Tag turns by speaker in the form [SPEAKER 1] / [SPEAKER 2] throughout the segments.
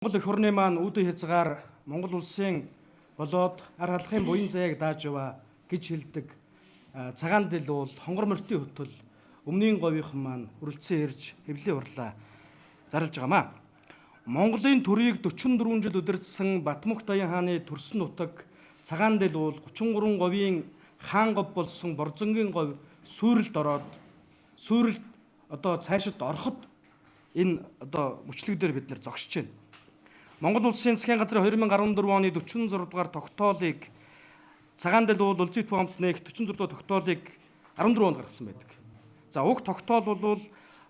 [SPEAKER 1] Монгол эх орны маань үүдэн хязгаар Монгол улсын болоод ар халахын буян заяаг дааж яваа гэж хэлдэг цагаан дэл уул хонгор морьтын хөтөл өмнгийн говийнхан маань хүрэлцэн ирж хэвлэлийн хурлаа зарлж байгаамаа. Монголын төрийг 44 жил удирдсан Батмөх Даян хааны төрсөн нутаг цагаан дэл уул 33 говийн хаан говь болсон Борзонгийн говь сүйрэлд ороод сүйрэлд одоо цаашид ороход энэ одоо мөчлөг дээр бид нэр зогсож байна. Монгол Улсын засгийн газрын 2014 оны 46 дугаар тогтоолыг цагаан дэл уул Улзий төв хамт нэх 46 дугаар тогтоолыг 14 онд гаргасан байдаг. За уг тогтоол бол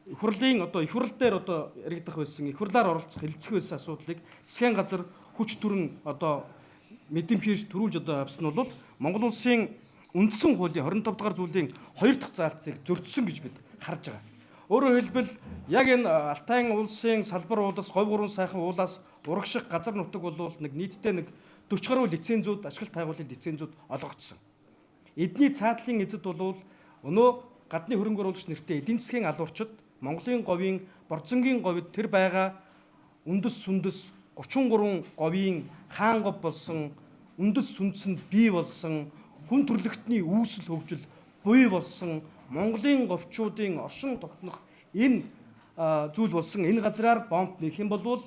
[SPEAKER 1] их хурлын одоо их хурл дээр одоо яригдах байсан, их хурлаар оролцох, хэлэлцэх байсан асуудлыг засгийн газар хүч төрөн одоо мэдрэмхийж төрүүлж одоо авсан нь бол Монгол Улсын үндсэн хуулийн 25 дугаар зүйлийн 2 дахь заалтыг зөрчсөн гэж бид харж байгаа. Өөрөөр хэлбэл яг энэ Алтайн улсын салбар уулаас говь гурван сайхан уулаас урагших газар нутаг бол нэг нийтдээ нэг 40 гаруй лицензүүд ашиглалт хайгуулын лицензүүд олгогдсон. Эдний цаатлын эзэд бол өнөө гадны хөрөнгө оруулагч нэртэй эдийн засгийн алуурчид Монголын говийн Борзонгийн говьд тэр байгаа үндэс сүндэс 33 говийн хаан говь болсон үндэс сүндэс нь бий болсон хүн төрлөختний үүсэл хөгжил буй болсон Монголын говьчуудын оршин тогтнох энэ зүйл болсон энэ газраар бомб нэх юм бол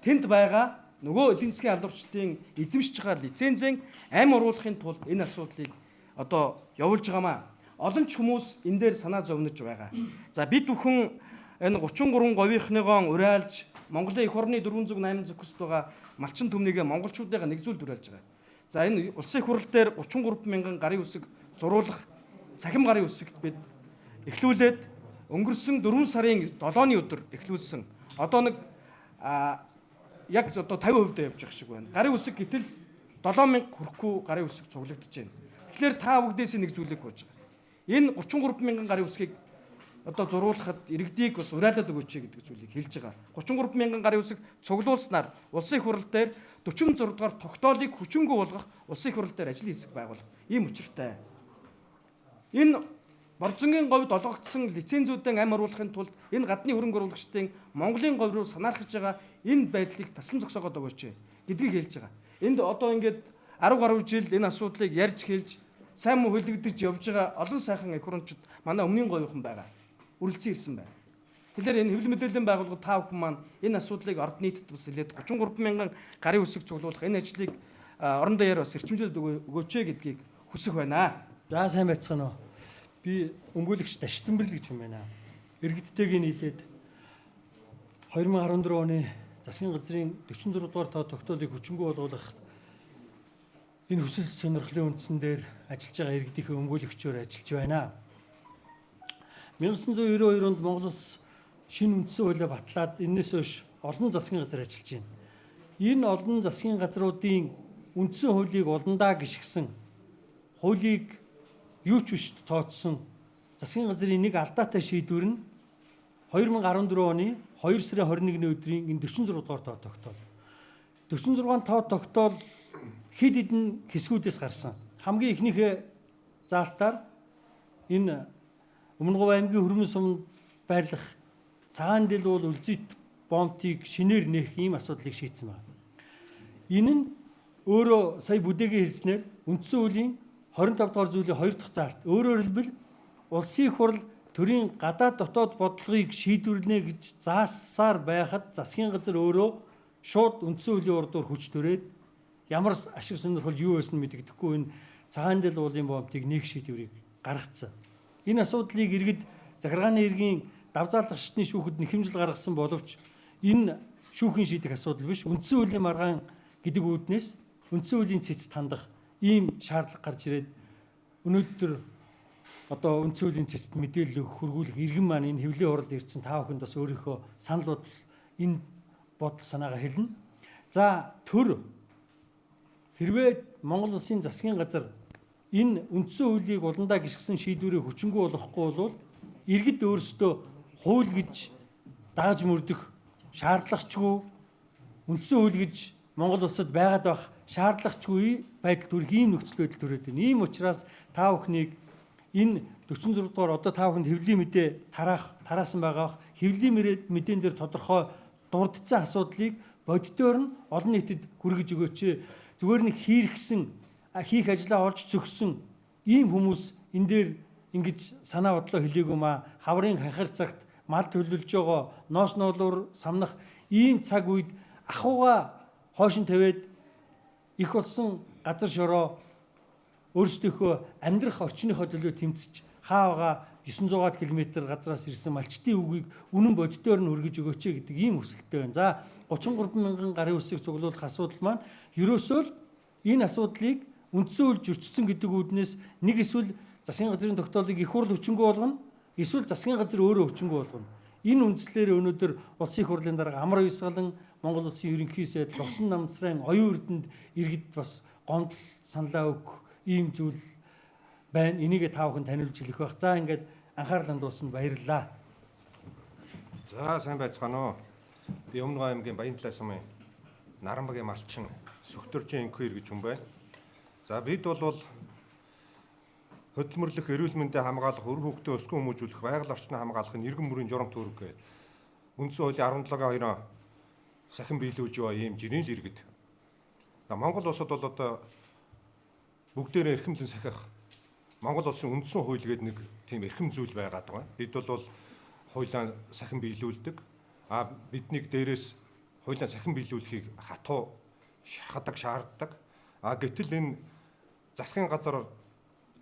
[SPEAKER 1] тэнд байгаа нөгөө эдийн засгийн алуурчдын эзэмшиж байгаа лицензийн амь оруулахын тулд энэ асуудлыг одоо явуулж байгаамаа. Олон ч хүмүүс энэ дээр санаа зовнож байгаа. За бид бүхэн энэ 33 говийнхныгоо уриалж Монголын эх орны 408 зөхөст байгаа малчин түмнийгээ монголчуудыгаа нэг зүйлд уриалж байгаа. За энэ улсын их хурл дээр 33 мянган гарын үсэг зуруулах цахим гарын үсэгт бид эхлүүлээд өнгөрсөн 4 сарын 7-ны өдөр эхлүүлсэн. Одоо нэг яг одоо 50% явж байгаа шиг байна. Гарын үсэг гэтэл 7000 хүрэхгүй гарын үсэг цуглагдаж байна. Тэгэхээр та бүгдээс нэг зүйлийг гуйж байгаа. Энэ 33 мянган гарын үсгийг одоо зуруулахад иргэдийг бас уриалаад өгөөч гэдэг зүйлийг хэлж байгаа. 33 мянган гарын үсэг цуглуулснаар улсын их хурл дээр 46 дугаар тогтоолыг хүчингүй болгох улсын их хурл дээр ажлын хэсэг байгуулах ийм учиртай. Энэ Борзонгийн говьд олгогдсон лицензүүдэн амь оруулахын тулд энэ гадны хөрөнгө оруулагчдын Монголын говь руу санаархаж байгаа энэ байдлыг тасан зогсоогоод өгөөч гэдгийг хэлж байгаа. Энд одоо ингээд 10 гаруй жил энэ асуудлыг ярьж хэлж сайн муу хөлөгдөж явж байгаа олон сайхан эх орончид манай өмнгийн говийнхан байгаа. Үрэлцэн ирсэн байна. Тэгэхээр энэ хэвлэл мэдээллийн байгууллагууд та бүхэн маань энэ асуудлыг орд нийтэд бас хэлээд 33 мянган гарын үсэг цуглуулах энэ ажлыг орон даяар бас эрчимжүүлээд өгөөч гэдгийг хүсэх байна.
[SPEAKER 2] За сайн байцгаана уу. Би өмгөөлөгч Даштамбэрл гэж юм байна. Иргэдтэйгээ нийлээд 2014 оны засгийн газрын 46 дугаар тоо тогтоолыг хүчингүй болгох энэ хүсэл сонирхлын үндсэн дээр ажиллаж байгаа иргэдийнхээ өмгөөлөгчөөр ажиллаж байна. 1992 онд Монгол улс шинэ үндсэн хуулиа батлаад энэс хойш олон засгийн газар ажиллаж байна. Энэ олон засгийн газруудын үндсэн хуулийг уландаа гიშгсэн хуулийг юу ч биш тооцсон засгийн газрын нэг алдаатай шийдвэр нь 2014 оны 2 сарын 21-ний өдрийн энэ 46 дугаар тоо тогтоол. 46 тоо тогтоол хэд хэдэн хэсгүүдээс гарсан. Хамгийн эхнийхээ заалтаар энэ Өмнө Говь аймгийн Хөрмөн суманд байрлах цагаан дэл уул Үлзийт бомтыг шинээр нээх ийм асуудлыг шийдсэн байна. Энэ нь өөрөө сая бүдээгийн хэлснээр үндсэн хуулийн 25 дугаар зүйлийн 2 дахь заалт. Өөрөөр хэлбэл улсын их хурл төрийн гадаад дотоод бодлогыг шийдвэрлэнэ гэж заассаар байхад засгийн газар өөрөө шууд үндсэн хуулийн урдуур хүч төрээд ямар ашиг сонирхол юу байсан мэдэгдэхгүй энэ цагаан дэл уулын бомтыг нэг шийдвэрийг гаргацсан. Энэ асуудлыг иргэд захиргааны иргэний давзаалгачдны шүүхэд нэхэмжил гаргасан боловч энэ шүүхийн шийдэх асуудал биш. Үндсэн хуулийн маргаан гэдэг үүднээс үндсэн хуулийн цэцэд хандах ийм шаардлага гарч ирээд өнөөдөр одоо үндсэн хуулийн цэцэд мэдээлэл өгөх хөргүүлэх иргэн маань энэ хэвлэлийн хуралд ирсэн та бүхэнд бас өөрийнхөө санал бодол энэ бодол санаагаа хэлнэ. За төр хэрвээ Монгол улсын засгийн газар энэ үндсэн хуулийг уландаа гიშгсэн шийдвэрийг хүчингүй болгохгүй бол иргэд өөрсдөө хууль гэж дааж мөрдөх шаардлагачгүй үндсэн хууль гэж Монгол улсад байгаад байх шаардлагачгүй байдал төрөх ийм нөхцөл байдал төрөөд байна. Ийм учраас та бүхнийг энэ 46 дугаар одоо та бүхэнд хэвлэлийн мэдээ тараах тараасан байгаа хэвлэлийн мэдээн дээр тодорхой дурдсан асуудлыг Боддоор нь олон нийтэд хүргэж өгөөч. Зүгээр нэг хийрхсэн, хийх ажлаа олж зөгссөн ийм хүмүүс энэ дээр ингэж санаа бодлоо хэлээгүй маа. Хаврын хахир цагт мал төлөлж байгаа, ноос ноолуур самнах ийм цаг үед ахуйгаа хойшин тавиад их болсон газар шороо өөрсдийнхөө амьдрах орчныхоо төлөө тэмцэж хаавга 900 км газраас ирсэн малчдын үгийг үнэн боддоор нь хүргэж өгөөч гэдэг ийм хүсэлттэй байна. За 33 мянган гарын үсгийг цуглуулах асуудал маань ерөөсөө л энэ асуудлыг үндсэн хууль зөрчсөн гэдэг үүднээс нэг эсвэл засгийн газрын тогтоолыг их хурл хүчингү болгоно, эсвэл засгийн газар өөрөө хүчингү болгоно. Энэ үндслээр өнөөдөр улсын их хурлын дарга Амар Уйсгалан Монгол улсын ерөнхий сайд Лувсан Намцрын оюун эрдэнэт иргэд бас гомдол саналаа өгөх ийм зүйл байна. Энийг та бүхэн таниулж хэлэх байх. За ингээд анхаарал хандуулсанд баярлалаа.
[SPEAKER 3] За сайн байцгаана уу. Би Өмнө аймгийн Баянталай сумын Наранбагийн малчин Сүхтөржийн инквир гэж хүн байна. За бид бол хөдөлмөрлөх, эрүүл мэндээ хамгаалах, өр хүүхдээ өсгөн хүмүүжүүлэх, байгаль орчноо хамгаалах нь иргэн мөрийн журам түүрэг гэх үндсэн хуулийн 17-гийн 2 сахин биелүүлж байгаа ийм жирийн л иргэд. За Монгол улсад бол одоо бүгдээрээ эрхэмлэн сахих Монгол улсын үндсэн хууль гэдэг нэг тийм эрхэм зүйл байгаад байгаа. Бид бол хуулиа сахин биелүүлдэг. А биднийг дээрээс хуулиа сахин биелүүлэхийг хатуу шахадаг, шаарддаг. А гэтэл энэ засгийн газар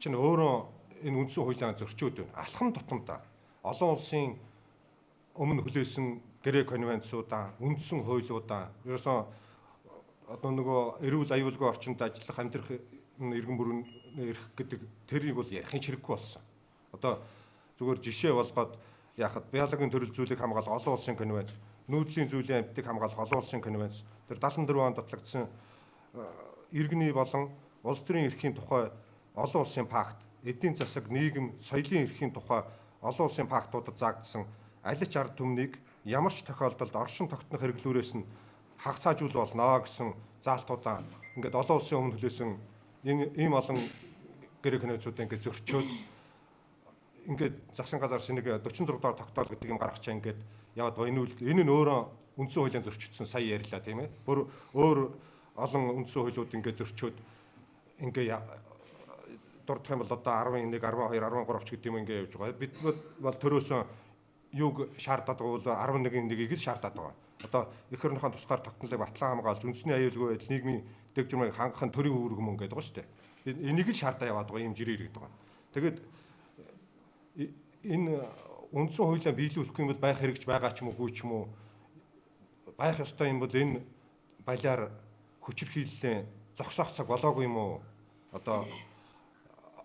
[SPEAKER 3] чинь өөрөө энэ үндсэн хуулиа зөрчөөд байна. Алхам тутамдаа олон улсын өмнө хүлээсэн гэрээ конвенцуудаа, үндсэн хуулиудаа ерөөсөн одоо нөгөө эрүүл аюулгүй орчинд ажиллах, амьдрах иргэн бүрэн эрх гэдэг тэрийг бол ярихын хэрэггүй болсон. Одоо зүгээр жишээ болгоод яхад биологийн төрөл зүйлийг хамгаалах олон улсын конвенц, нүүдлийн зүйлийн амьтдыг хамгаалах олон улсын конвенц, тэр 74 онд батлагдсан иргэний болон улс төрийн эрхийн тухай олон улсын пакт, эдийн засаг, нийгэм, соёлын эрхийн тухай олон улсын пактуудад заагдсан аль ч ард түмнийг ямар ч тохиолдолд оршин тогтнох хэрэглүүрээс нь хагацаажуул болно гэсэн заалтуудаа ингээд олон улсын өмнө хүлээсэн ийм олон гэрээ конвенцуудаа ингээд зөрчөөд ингээд засгийн газар шинийг 46 дугаар тогтоол гэдэг юм гаргачаа ингээд яваад байгаа. Энэ нь өөрөө үндсэн хуулийн зөрчигдсөн сая ярьлаа тийм ээ. Бүр өөр олон үндсэн хуулиуд ингээд зөрчөөд ингээд дурдах юм бол одоо 11, 12, 13 ч гэдэг юм ингээд явж байгаа. Бид бол төрөөсөн юуг шаардаад байгаа бол 11-ийн 1-ийг л шаардаад байгаа. Одоо эх орныхоо тусгаар тогтнолыг батлан хамгаалж үндэсний аюулгүй байдал нийгмийн дэг журмыг хангах нь төрийн үүрэг мөн гэдэг байгаа шүү дээ. Энийг л шаардаа яваад байгаа юм жирээ иргэд байгаа. Тэгээд энэ үндсэн хуулиа биелүүлэхгүй юм бол байх хэрэгч байгаа ч юм уу үгүй ч юм уу байх ёстой юм бол энэ балиар хүчирхийллийн зогсоох цаг болоогүй юм уу? Одоо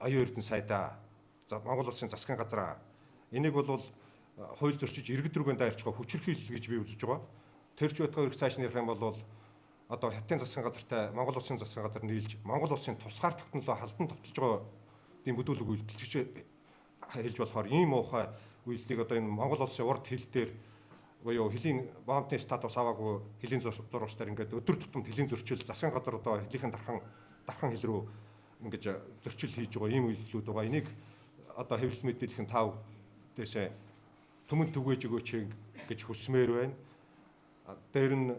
[SPEAKER 3] оюун эрдэнэ сайдаа Монгол улсын засгийн газраа энийг бол хууль зөрчиж иргэд рүүгээ дайрч байгаа хүчирхийлэл гэж би үзэж байгаа. Тэр ч байтугай ирэх цааш нь ярих юм бол одоо Хятадын засгийн газартай Монгол улсын засгийн газар нийлж Монгол улсын тусгаар тогтнолоо халдан товтолж байгаа тийм бүдүүлэг үйлдэл гэж хэлж болохоор ийм муухай үйлдэлийг одоо энэ Монгол улсын урд хил дээр буюу хөлийн бомбын статус аваагүй хөлийн зурвас дээр ингээд өдөр тутамд хөлийн зөрчил засгийн газар одоо хөлийн дархан хил рүү ингэж зөрчил хийж байгаа ийм үйлдэлүүд байгаа. Энийг одоо хэвлэл мэдээллийн тав дээсээ түмэн түгээж өгөөч гэж хүсмээр байна. Дээр нь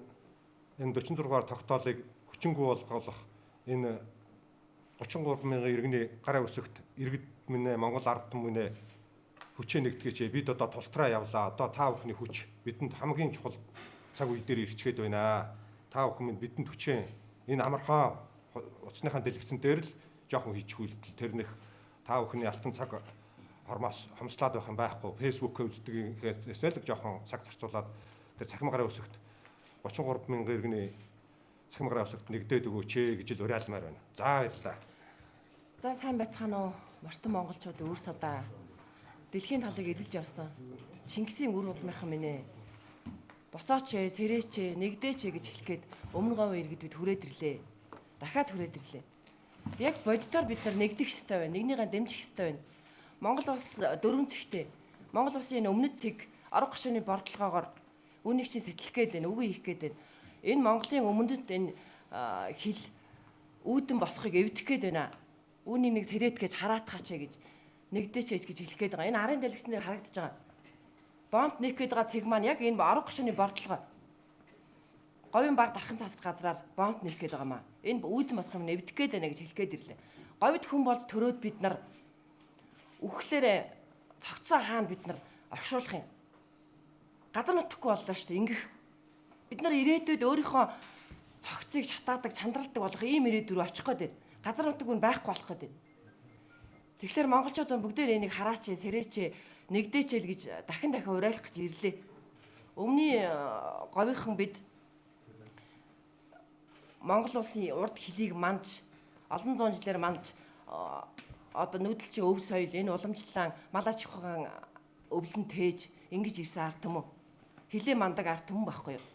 [SPEAKER 3] энэ 46 дугаар тогтоолыг хүчингү болгох энэ 33 мянган иргэний гараа өсөгт иргэд минь ээ Монгол ард түмэн ээ хүчээ нэгтгэж бид одоо тултраа явлаа. Одоо та бүхний хүч бидэнд хамгийн чухал цаг үе дээр ирчгээд байна. Та бүхэн минь бидэнд хүчээ энэ амархан утасныхаа дэлгэцэн дээр л жоохон хийчих үйлдэл тэрнийх та бүхний алтан цаг хормоос хомслаад байх юм байхгүй. Facebook-өө үздэг л жоохон цаг зарцуулаад тэр цахим гарын өсөгт 33 мянган иргэний цахим гарын өсөгт нэгдээд өгөөч гэж л уриалмаар байна. За баярлалаа.
[SPEAKER 4] За сайн байцгаана уу? Мартан монголчууд өр садаа дэлхийн талыг эзэлж явсан. Чингисийн үр удмынхан минь ээ. Босооч ээ, сэрээч ээ, нэгдээч ээ гэж хэлэхэд өмнө говийн иргэд бид хүрээд ирлээ. Дахиад хүрээд ирлээ. Яг бодитоор бид нар нэгдэх ёстой байна. Нэгнийгээ дэмжих ёстой байна. Монгол улс дөрвөн цэгтэй. Монгол улсын энэ өмнөд цэг арга гашууны бордлогоогоор үүнийг чинь сэтлэх гээд байна, үгүй хийх гээд байна. Энэ Монголын өмнөд энэ хил үүдэн босхийг эвдэх гээд байна. Үүнийг нэг сэрэт гэж хараатгаач гэж нэгдээч гэж хэлэх гээд байгаа. Энэ арын дэлгэснээр харагдаж байгаа. Бомб нээх гээд байгаа цэг маань яг энэ арга гашууны бордлого. Говийн баг дархан цаас газраар бомб нэх гээд байгаа маа. Энэ үүдэн босох юм нэвдэх гээд байна гэж хэлэх гээд ирлээ. Говьд хүн болж төрөөд бид нар үхлээрээ цогцсон хаана бид нар оршуулах юм. Газар нутаггүй боллоо шүү дээ. Ингэх. Бид нар ирээдүйд өөрийнхөө цогцыг шатаадаг, чандралдаг болох ийм ирээдүй рүү очих гээд байна. Газар нутаг нь байхгүй болох гээд байна. Тэгэхээр монголчууд бүгдээр энийг хараач, сэрээч, нэгдээч л гэж дахин дахин уриалах гэж ирлээ. Өмнгийн говийнхан бид Монгол улсын урд хөлийг манж олон зуун жилээр манж одоо нүүдэлчин өв соёл энэ уламжлалаа мал аж ахуйн өвлөн тээж ингэж ирсэн ард түмэн. Хилээ мандаг ард түмэн байхгүй юу?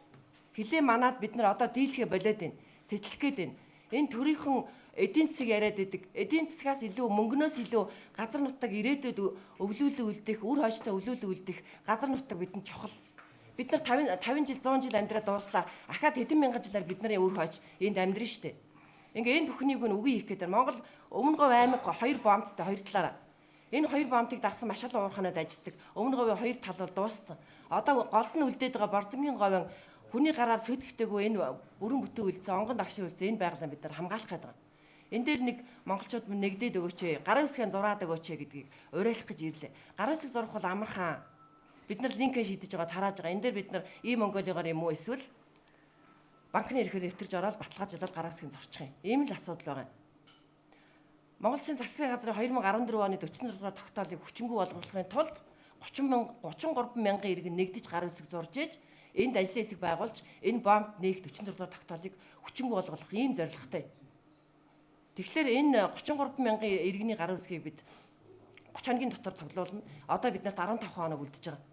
[SPEAKER 4] Хилээ манаад бид нар одоо дийлхэ болоод байна. Сэтлэх гээд байна. Энэ төрийнхэн эдийн засаг яриад идэг. Эдийн засгаас илүү мөнгнөөс илүү газар нутаг ирээдүйд өвлүүлэг үлдэх, үр хойчтой өвлүүлэг үлдэх газар нутаг бидэнд чухал. Бид нар 50 жил 100 жил амьдраад дууслаа. Ахаад хэдэн мянган жилээр бид нарын үр хойч энд амьдрын штэ. Ингээ энэ бүхнийг нь үгүй хийх гэдэг. Монгол Өмнө Говь аймаг хоёр бомбттай хоёр талаараа. Энэ хоёр бомбтыг дагсан маш олон уурханууд ажилладаг. Өмнө Говийн хоёр тал бол дууссан. Одоо голд нь үлдээд байгаа Борзонгийн говийн хүний гараар сөдгтэйгүй энэ бүрэн бүтэн үлдсэн, онгон дагшин үлдсэн энэ байгалаа бид нар хамгаалах гэдэг. Энэ дээр нэг монголчууд минь нэгдээд өгөөч, гарын үсгээ зураад өгөөч гэдгийг уриалах гэж ирлээ. Гарын үсэг зурах бол амархан. Бид нар линкээ шийдэж байгаа, тарааж байгаа. Энэ дээр бид нар ийм Монголиогоор юм уу эсвэл банкны эрхээр нэвтэрж ороод баталгаажуулаад гарын үсгийг зурчих юм. Ийм л асуудал байгаа юм. Монгол Улсын засгийн газрын 2014 оны 46 дугаар тогтоолыг хүчингүй болгохын тулд 33 мянган иргэн нэгдэж гарын үсэг зурж ээж энд ажлын хэсэг байгуулж энэ бомб нээх 46 дугаар тогтоолыг хүчингүй болгох ийм зорилготой. Тэгэхээр энэ 33 мянган иргэний гарын үсгийг бид 30 хоногийн дотор цуглуулна. Одоо бид нарт 15 хоног үлдэж байгаа.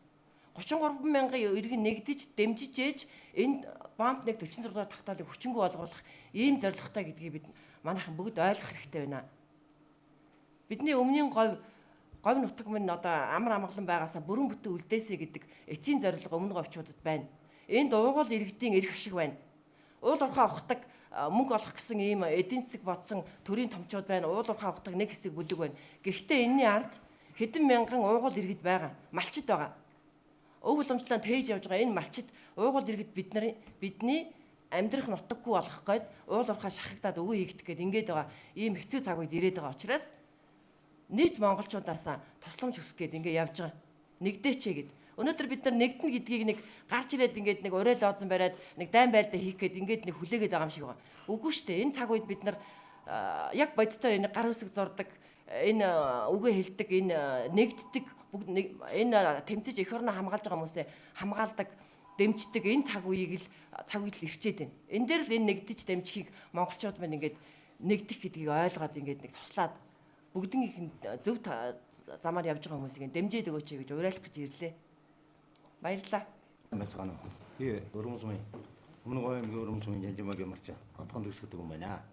[SPEAKER 4] 33 мянган иргэн нэгдэж дэмжиж ээж энэ бомб нэг 46 дугаар тогтоолыг хүчингүй болгох ийм зорилготой гэдгийг бид манайхан бүгд ойлгох хэрэгтэй байна. Бидний өмнгийн говь нутаг минь одоо амар амгалан байгаасаа бүрэн бүтэн үлдээсэй гэдэг эцсийн зорилго өмнө говьчуудад байна. Энд уугуул иргэдийн эрх ашиг байна. Уул уурхай ухдаг мөнгө олох гэсэн ийм эдийн засаг бодсон төрийн томчууд байна. Уул уурхай ухдаг нэг хэсэг бүлэг байна. Гэхдээ энэний ард хэдэн мянган уугуул иргэд байгаа. Малчид байгаа. Өв уламжлалаа тээж явж байгаа энэ малчид уугуул иргэд бидний амьдрах нутаггүй болох гээд уул уурхай шахагдаад үгүй хийгдэх гээд ингээд байгаа ийм хэцүү цаг үед ирээд байгаа учраас нийт монголчуудаас тусламж хүсэх гээд ингээ явж байгаа. Нэгдээч гэд. Өнөөдөр бид нар нэгдэнэ гэдгийг нэг гарч ирээд ингээд нэг уриал оозон бариад нэг дайн байлдаа хийх гээд ингээд нэг хүлээгээд байгаа юм шиг байгаа. Үгүй шүү дээ. Энэ цаг үед бид нар яг бодитоор энэ гар үсэг зурдаг, энэ үгээ хэлдэг, энэ нэгддэг, бүгд энэ тэмцэж эх орноо хамгаалж байгаа хүмүүсээ хамгаалдаг, дэмждэг энэ цаг үеийг л цаг үед л ирчээд байна. Энэ дээр л энэ нэгдэж дэмжихийг монголчууд маань ингээд нэгдэх гэдгийг ойлгоод ингээд нэг туслаад бүгднийх нь зөв замаар явж байгаа хүмүүсийг дэмжиж өгөөч гэж уриалах гэж ирлээ. Баярлалаа.
[SPEAKER 5] Байцгаана уу. Би Өрөмсмийн Өмнө Говь аймгийн Өрөмсмийн Жанжимагийн малч хотхон төгсгдөг юм байна.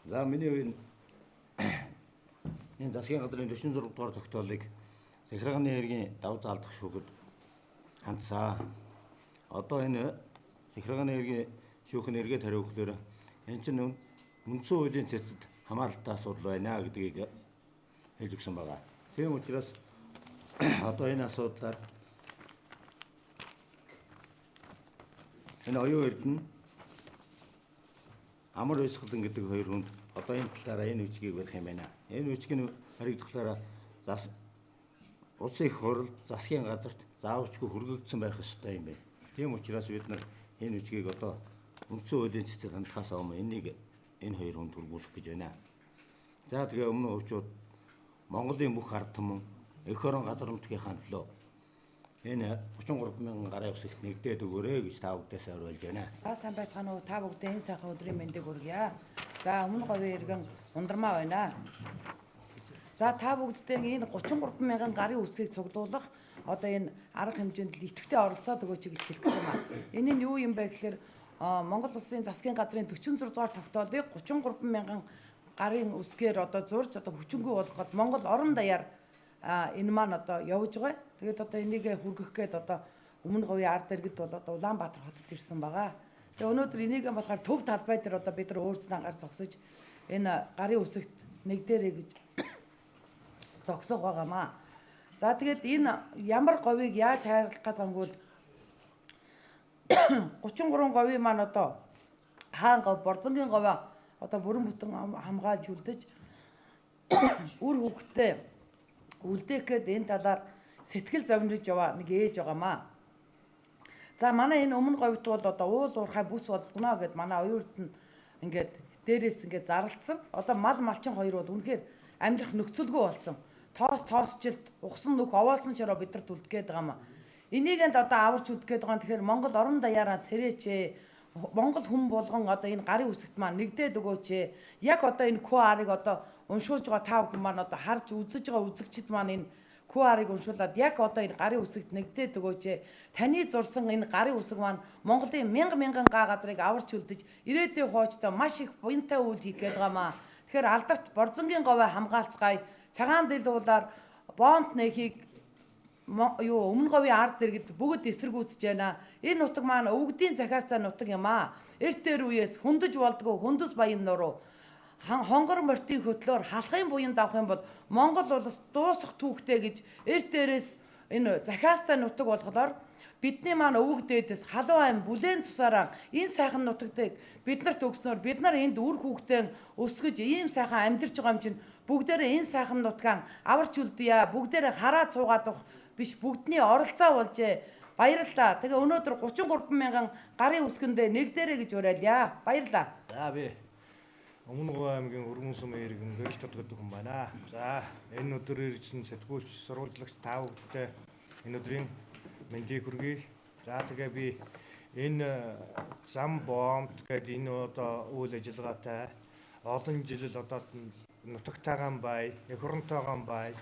[SPEAKER 5] За миний үеийн энэ засгийн газрын 46 дугаар тогтоолыг захиргааны хэргийн дав заалдах шүүхэд хандсаа. Одоо энэ захиргааны хэргийн шүүх нь эргээд хариу өгөхлөөр энэ чинь үндсэн хуулийн цэцэд хамааралтай асуудал байна гэдгийг хэлж өгсөн байгаа. Тийм учраас одоо энэ асуудлаар энэ оюун эрдэнэ Амар Уйсгалан гэдэг хоёр хүнд одоо энэ талаараа энэ үжигийг барих юм байна. Энэ үжиг нь баригдахлаараа улсын их хурал засгийн газарт заавчгүй хүргэгдсэн байх ёстой юм байна. Тийм учраас бид нар энэ үжигийг одоо үндсэн хуулийн цэцэд хандхаас өмнө энийг энэ хоёр хүнд хүргүүлэх гэж байна. За тэгээ өмнө өвчүүд Монголын бүх ард түмэн эх орон газар нутгийнхаа төлөө энэ 33 мянган гарын үсэгт нэгдээд өгөөрэй гэж та бүгдээс уриалж байна.
[SPEAKER 6] За сайн байцгаана уу? Та бүгдээ энэ сайхан өдрийн мэндийг хүргье. За Өмнө Говийн иргэн Ундрмаа байна. За та бүгддээ энэ 33 мянган гарын үсгийг цуглуулах одоо энэ арга хэмжээнд л идэвхтэй оролцоод өгөөч гэж хэлэх гэсэн юм аа. Энэ нь юу юм бэ гэхээр Монгол Улсын засгийн газрын 46 дугаар тогтоолыг 33 мянган гарын үсгээр одоо зурж одоо хүчингүй болгоход Монгол орон даяар энэ маань одоо явж байгаа. Тэгээд одоо энийг хүргэх гээд одоо Өмнө Говийн ард иргэд бол одоо Улаанбаатар хотод ирсэн байгаа. Тэгээ өнөөдөр энийг болохоор төв талбай дээр одоо бид нар өөрснөө гар зогсож энэ гарын үсэгт нэгдэрэй гэж зогсох байгаамаа. За тэгээд энэ ямар говийг яаж хайрлах гээд байгаа юм бол 33 говийн маань одоо хаан говь, Борзонгийн говь одоо бүрэн бүтэн хамгаалж үлдэж үр хөвгтөө үлдээх гээд энэ талаар сэтгэл зовниж яваа нэг ээж байгаамаа. За манай энэ өмнө говьд бол одоо уул уурхай бүс болгоно гэд манай оюун эрдэнэ ингээд дээрээс ингээд зарлцсан. Одоо мал малчин хоёр бол үнэхээр амьдрах нөхцөлгүй болсон. Тоос тоосжилт, ухсан нүх, овоолсон чороо бидэрт үлдэх гээд байгаа юм. Энийг нь одоо аварч үлдэх гээд байгаа. Тэгэхээр Монгол орон даяараа сэрээч. Монгол хүн болгон одоо энэ гарын үсэгт маань нэгдээд өгөөч. Яг одоо энэ QR-ыг одоо уншуулж байгаа та бүхэн маань одоо харж үзэж байгаа үзэгчид маань энэ QR-ыг уншуулад яг одоо энэ гарын үсэгт нэгдээд өгөөч. Таны зурсан энэ гарын үсэг маань Монголын мянга мянган га газрыг аварч үлдэж ирээдүйн хуучтай маш их буянтай үйл хийх гээд байгаа маа. Тэгэхээр алдарт Борзонгийн говь хамгаалцгаая. Цагаан дэл уулаар бомб нэхийг юу өмнө говийн ард дэргэд бүгд эсэргүүцэж байна. Энэ нутаг маань өвгдийн захиастай нутаг юм аа. Эрт дээр үеэс хөндөж болдгоо хөндөс баян нуруу хонгор мортын хөтлөөр халахын буян давах юм бол Монгол улс дуусах түүхтэй гэж эрт дээрээс энэ захиастай нутаг болохоор бидний маань өвөг дээдэс халуун ам бүлээн цусаараа энэ сайхан нутагтыг биднэрт өгснөөр бид нар энд үр хүүхдээ өсгөж ийм сайхан амьдарч байгаа юм чинь бүгдээрээ энэ сайхан нутгаан аварч үлдъя, бүгдээрээ хараа цуугаад авах биш, бүгдний оролцоо болжээ. Баярлалаа. Тэгээ өнөөдөр 33 мянган гарын үсгэндээ нэгдээрэй гэж уриалъя. Баярлалаа.
[SPEAKER 7] За би Өмнө Говь аймгийн Өргөн сүм иргэн гэрэл тод гэдэг хүн байна. За энэ өдөр ирсэн сэтгүүлч, сурвалжлагч та бүхэндээ энэ өдрийн мэндийг хүргэе. За тэгээ би энэ зам бомб гэдэг энэ одоо үйл ажиллагаатай олон жил одоо нутагтайгаан бай, эх оронтойгоон бай,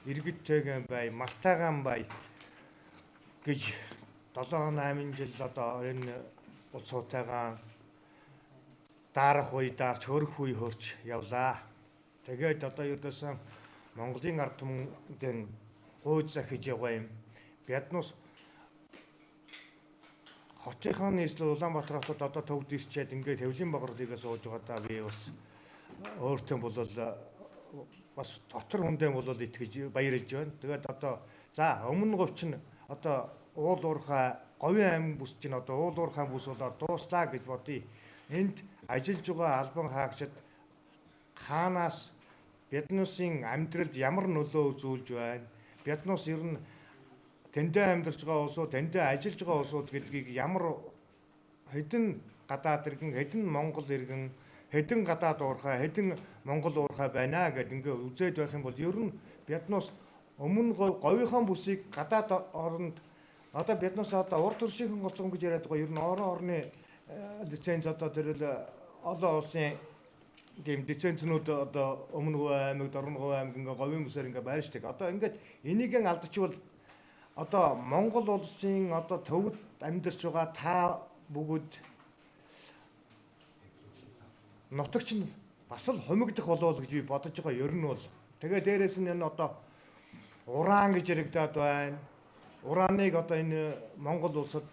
[SPEAKER 7] иргэдтэйгэн бай, малтайгаан бай гэж 7 8 жил одоо энэ улсуутайгаан дарах үе даарч хөрөх үе хөрч явлаа. Тэгээд одоо ердөөсөн Монголын ард түмэндээ гуйж захиж яваа юм. Биднус хотынхоо нийслэл Улаанбаатар хотод одоо төвд ирчээд ингээд хэвлийн багруудыг сууж байгаадаа би бас өөртөө бол бас дотор хүндээ бол итгэж баярлж байна. Тэгээд одоо за өмнө говь чинь одоо уул уурхай говийн аймаг бүс чинь одоо уул уурхай бүс болоод дууслаа гэж бодъё. Энд ажиллаж байгаа албан хаагчид хаанаас биднээсийн амьдралд ямар нөлөө үзүүлж байна? Биднээс ер нь тэндээ амьдарч байгаа улсууд, тэндээ ажиллаж байгаа улсууд гэдгийг ямар хэдэн гадаад иргэн, хэдэн Монгол иргэн, хэдэн гадаад уурхай, хэдэн Монгол уурхай байна гэдээ ингээ үзээд байх юм бол ер нь биднээс өмнө говийнхоо бүсийг гадаад оронд одоо биднээс одоо урд төршийнхэн голцгон гэж яриад байгаа. Ер нь орон орны лиценз одоо тэр л олон улсын тийм лицензнүүд одоо өмнө Говь аймаг, Дорно Говь аймаг ингээ говийн бүсээр ингээ байршдаг. Одоо ингээд энийг алдчихвал одоо Монгол улсын одоо төвд амьдарч байгаа та бүгд нутагч нь бас л хумигдах болов гэж би бодож байгаа ер нь бол. Тэгээ дээрэс нь энэ одоо уран гэж яригадаад байна. Урааныг одоо энэ Монгол улсад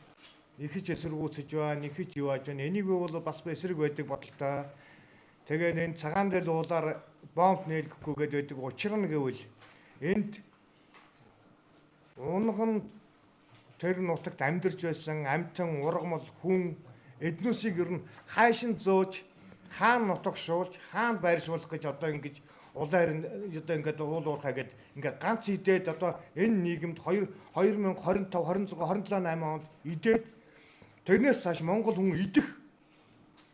[SPEAKER 7] ихэж эсэргүүцэж байна, ихэж юу яаж байна. Энийг бол бас эсрэг байдаг бодолтой. Тэгээд энэ цагаан дэл уулаар бомб нээлгэхгүй гэдээ байдаг. Учир нь гэвэл энд унган тэр нутагт амьдарч байсан амьтан, ургамал, хүн эднүсийг ер нь хайшин зөөж, хаан нутагшуулж, хаан байршуулах гэж одоо ингэж улаар одоо ингээд уул уурхай гэд ингээд ганц идээд одоо энэ нийгэмд 2025, 26, 27 8 онд идээд тэрнээс цааш Монгол хүн идэх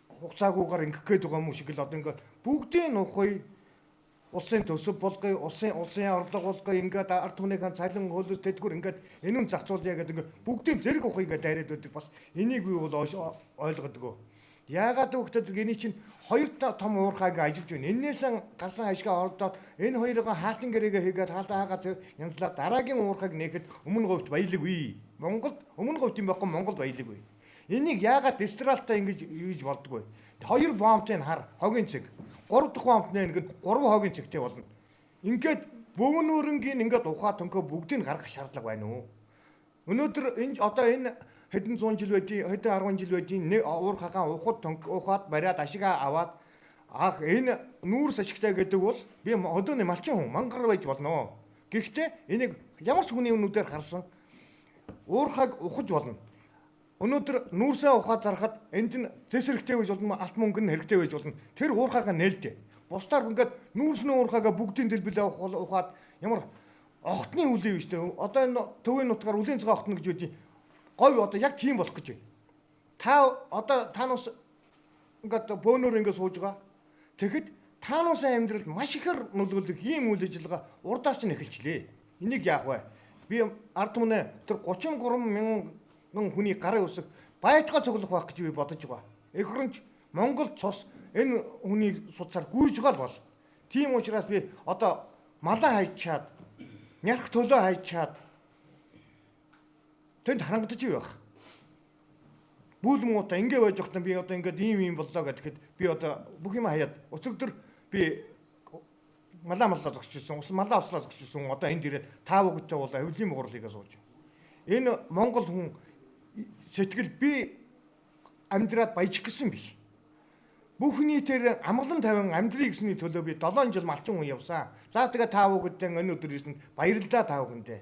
[SPEAKER 7] хугацаагүйгээр ингэх гээд байгаа юм шиг л одоо ингээд бүгдийн нухыг улсын төсөв болгоё, улсын орлого болгоё, ингээд ард түмнийхэн цалин хөлөс тэдгүр ингээд энэ нь зарцуулъя гэдэг ингээд бүгдийн зэрэг ухыг ингээд дайраад байдаг. Бас энийг би бол ойлгодгоо. Яагаад гэвэл эний чинь хоёр том уурхай ингээд ажиллаж байна. Эннээс гарсан ашгаа ордоод энэ хоёрын хаалтын гэрээгээ хийгээд хаалтаа хаагаа янзлаа дараагийн уурхайг нээхэд өмнө говьт баялаг үе. Монголд өмнө говьт юм байхгүй, Монголд баялаг үе. Энийг яагаад дистралтай ингэж хийж болдгоо. Хоёр бомбын хар хогийн цэг. 3 дахь бомб нэ ингээд 3 хогийн цэгтэй болно. Ингээд бөөнөрөнгийн ингээд ухаа төнхөө бүгдийг гаргах шаардлага байна уу? Өнөөдөр энэ одоо энэ хэдэн зуун жил байдیں، хэдэн 10 жил байдیں، нэг уур хагаан ухад ухаад бариад ашигаа аваад ах энэ нүүрс ашигтай гэдэг бол би өдөөний малчин хүн мангар байж болно. Гэхдээ энийг ямар ч хүний нүдээр харсан уурхайг ухаж болно. Өнөөдөр нүүрсээ ухаа зархад энд нь зэс хэрэгтэй байж болно, алт мөнгө нь хэрэгтэй байж болно. Тэр уурхаагаа нээлтээ. Бусдаар ингээд нүүрсний уурхаагаа бүгдийн дэлбэлээ ухаад ямар огтны үл юм шүү дээ. Одоо энэ төвийн нутгаар үлийн цагаан огтно гэж үүдий. Говь одоо яг тийм болох гэж байна. Та одоо танус ингээд бөөнөр ингээд сууж байгаа. Тэгэхэд таануусын амьдралд маш ихээр нөлөөлөх ийм үйл ажиллагаа урдаас ч нэхэлчлээ. Энийг яах вэ? Би ард түмнээ тэр 33 мянган хүний гарын үсэг байтгаа цуглах байх гэж би бодож байгаа. Эх оронч Монгол цус энэ хүнийг суцаар гүйж байгаа л бол. Тийм учраас би одоо малаа хайчаад нярх төлөө хайчаад тэнд харангадж байх. Бүүл муута ингэ байж байхдаа би одоо ингээд ийм ийм боллоо гэхэд би одоо бүх юм хаяад өцөгдөр би малаа зогсчихсон, ус малаа услаа зогсчихсон. Одоо энд ирээд та бүгдтэй бол хөвлийн муурлыгаа сууж. Энэ Монгол хүн сэтгэл би амьдраад баяжих гэсэн биш. Бүх нийтээр амгалан тавин амьдрыг гэсний төлөө би 7 жил малчин хүн явсан. За тэгээ та бүгдтэй энэ өдөр ирсэнд баярлалаа та бүхэндээ.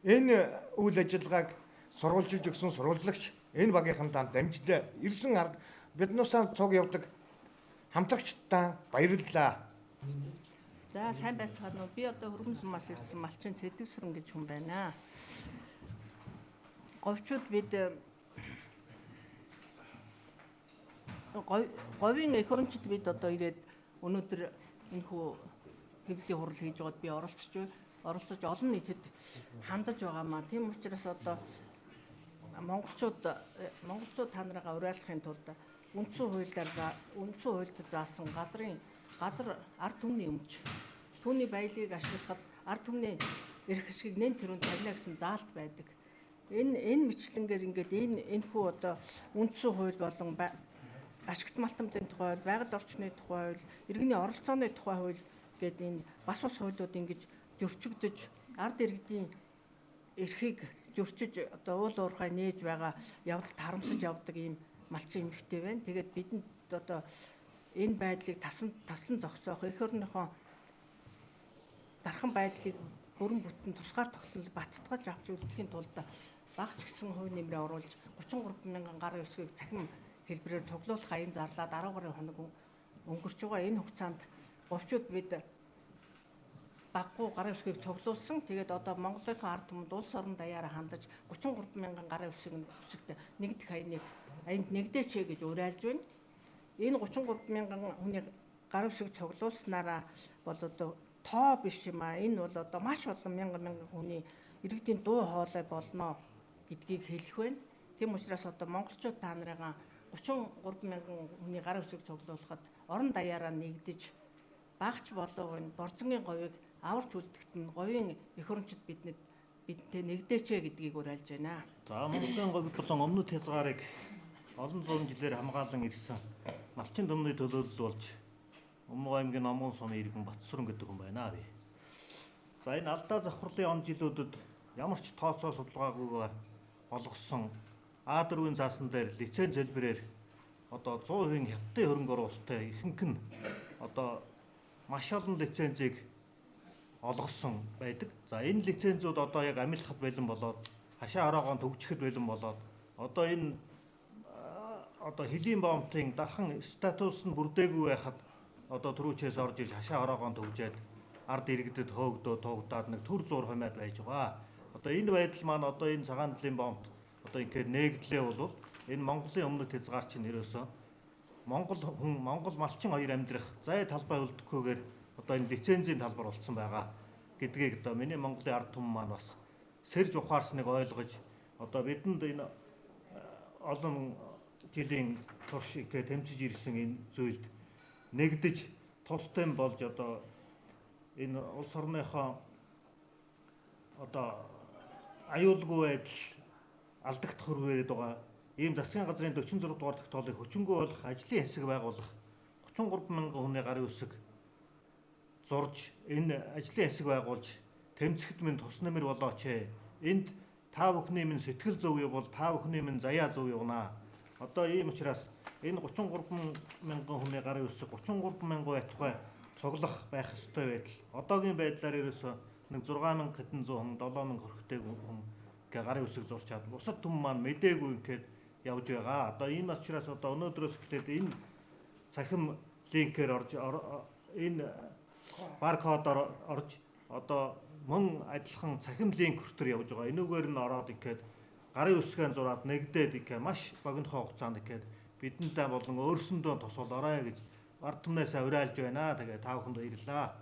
[SPEAKER 7] Энэ үйл ажиллагааг сурвалжиж өгсөн сурвалжлагч энэ багийнхантаа дамжлаа. Ирсэн ард биднээсээ цуг явдаг хамтрагчдаа баярлалаа.
[SPEAKER 8] За сайн байцгаана уу. Би одоо Хөргөн сумаас ирсэн малчин Сэдвсүрэн гэж хүн байна. Говьчууд бид говийн эх орончид бид одоо ирээд өнөөдөр энэхүү хэвлэлийн хурал хийж байгаад би оролцож олон нийтэд хандаж байгаамаа. Тийм учраас одоо монголчууд та нарыгаа уриалгахын тулд үндсэн хуулиар үндсэн хуульд заасан газар ард түмний өмч түүний баялгийг ашиглахад ард түмний эрх ашгийг нэн тэрүүн тавина гэсэн заалт байдаг. Энэ мэтлэнгээр ингээд энэхүү одоо үндсэн хууль болон ашигт малтамтын тухай хууль, байгаль орчны тухай хууль, иргэний оролцооны тухай хууль гэдэг энэ бас хуулиуд ингэж зөрчигдөж ард иргэдийн эрхийг зөрчиж одоо уул уурхай нээж байгаа явдал тарамсаж явдаг ийм малчин эмэгтэй байна. Тэгээд бидэнд одоо энэ байдлыг таслан зогсоох эх орныхоо дархан байдлыг бүрэн бүтэн тусгаар тогтнол баттгаж авч үлдэхийн тулд багч гэсэн хувь нэмрээ оруулж 33 мянган гарын үсгийг цахим хэлбэрээр цуглуулах аян зарлаад 10 гаруй хоног өнгөрч байгаа. Энэ хугацаанд говьчууд бид баггүй гарын үсгийг цуглуулсан. Тэгээд одоо Монголынхаа ард түмэнд улс орон даяараа хандаж 33 мянган гарын үсэгт нэгдэх аянд нэгдээч гэж уриалж байна. Энэ 33 мянган хүний гарын үсэг цуглуулснараа бол одоо тоо биш юм аа. Энэ бол одоо маш олон мянган хүний иргэдийн дуу хоолой болно гэдгийг хэлэх байна. Тийм учраас одоо монголчууд та нарыгаа 33 мянган хүний гарын үсэг цуглуулахад орон даяараа нэгдэж багч болов энэ борзонгийн говийг аварч үлдэхэд нь говийн эх орончид бидэнтэй нэгдээч гэдгийг уриалж байна.
[SPEAKER 9] За Монголын говь болон өмнөд хязгаарыг олон зуун жилээр хамгаалан ирсэн малчин түмний төлөөлөл болж Өмнө аймгийн Номгон сумын иргэн Батсүрэн гэдэг хүн байна би. За энэ алдаа завхарлын он жилүүдэд ямар ч тооцоо судалгаагүйгээр олгосон А4-ийн заасан дээр лиценз хэлбэрээр одоо 100% хятадын хөрөнгө оруулалттай ихэнх нь одоо маш олон лицензийг олгосон байдаг. За энэ лицензүүд одоо яг амилахад бэлэн болоод хашаа хороогоон төгжихэд бэлэн болоод одоо энэ одоо хөлийн бомтын дархан статус нь бүрдээгүй байхад одоо түрүүчээс орж иж хашаа хороогоон төгжээд ард иргэдэд хөөгдөө туугдаад нэг төр зур хумаад байж байгаа. Одоо энэ байдал маань одоо энэ цагаан төлөлийн бомт одоо ингээд нээгдлээ бол энэ Монголын өмнөд хязгаар чинь ерөөсөө Монгол хүн Монгол малчин хоёр амьдрах зай талбай үлдэхгүйгээр одоо энэ лицензийн талбар болцсон байгаа гэдгийг одоо миний Монголын ард түмэн маань бас сэрж ухаарсныг ойлгож одоо бидэнд энэ олон жилийн турш ингээд тэмцэж ирсэн энэ зүйлд нэгдэж тустай болж одоо энэ улс орныхоо одоо аюулгүй байдал алдагдах хүргээд байгаа ийм засгийн газрын 46 дугаар тогтоолыг хүчингүй болох ажлын хэсэг байгуулах 33 мянган хүний гарын үсэг зурж энэ ажлын хэсэг байгуулж тэмцэхэд минь тус нэмэр болооч ээ. Энд та бүхний минь сэтгэл зөв явбал та бүхний минь заяа зөв явна. Одоо ийм учраас энэ 33 мянган хүний гарын үсэг 33 мянган байтугай цуглах байх ёстой байдал. Одоогийн байдлаар ерөөсөө нэг 6000 хэдэн зуун хүн 7000 хүрэхтэй хүн ингээ гарын үсэг зурчаад бусад түмэн маань мдээгүй ингээд явж байгаа. Одоо ийм учраас одоо өнөөдрөөс эхлээд энэ цахим линкээр орж энэ баркодоор орж одоо мөн адилхан цахим линк хүртэл явж байгаа. Энүүгээр нь ороод ингээд гарын үсгээ зураад нэгдээд ингээд маш богино хугацаанд ингээд бидэнтэй болон өөрсөндөө тусалаарай гэж ард түмнээсээ уриалж байна. Тэгээ та бүхэнд баярлалаа.